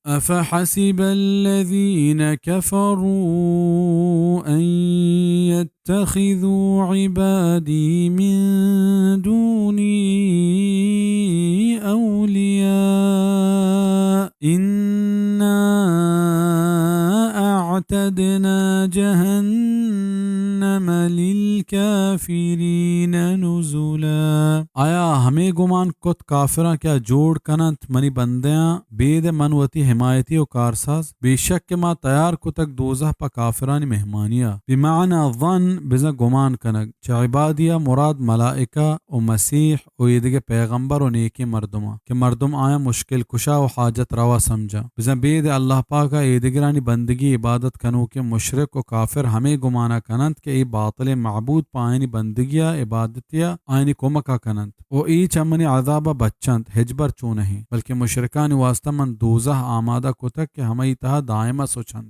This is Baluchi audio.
أفحسب الذين كفروا أن يتخذوا عبادي من دوني أولياء إنا أعتدنا جهنم للكافرين نزلا۔ آیا ہمے گمان کت کافراں کہ آ جوڑ کننت منی بندیاں بید من وتی حمایتی و کارساز؟ بے شک کہ ما تیار کتگ دوزہ پہ کافرانی مہمانیا۔ بمعنی ظن، بزاں گمان کنگ۔ چہ عبادیا مراد ملائکہ و مسیح و ایدگہ پیغمبر و نیکیں مردماں کہ مردم آیاں مشکل کشا و حاجت روا سمجھاں۔ بزاں بید اللہ پاکا ایدگرانی بندگی عبادت کنوکیں مشرک و کافر ہمے گمانا کننت کہ اے باطلیں معبود پہ آیانی بندگیا عبادتیا آیانی کمکا کننت و اے چہ منی عذابا بچنت، ہچبر چو نہ انت، بلکہ مشرکانی واسطہ من دوزہ آمادہ کتگ کہ ہمئی تہا دائما سچنت۔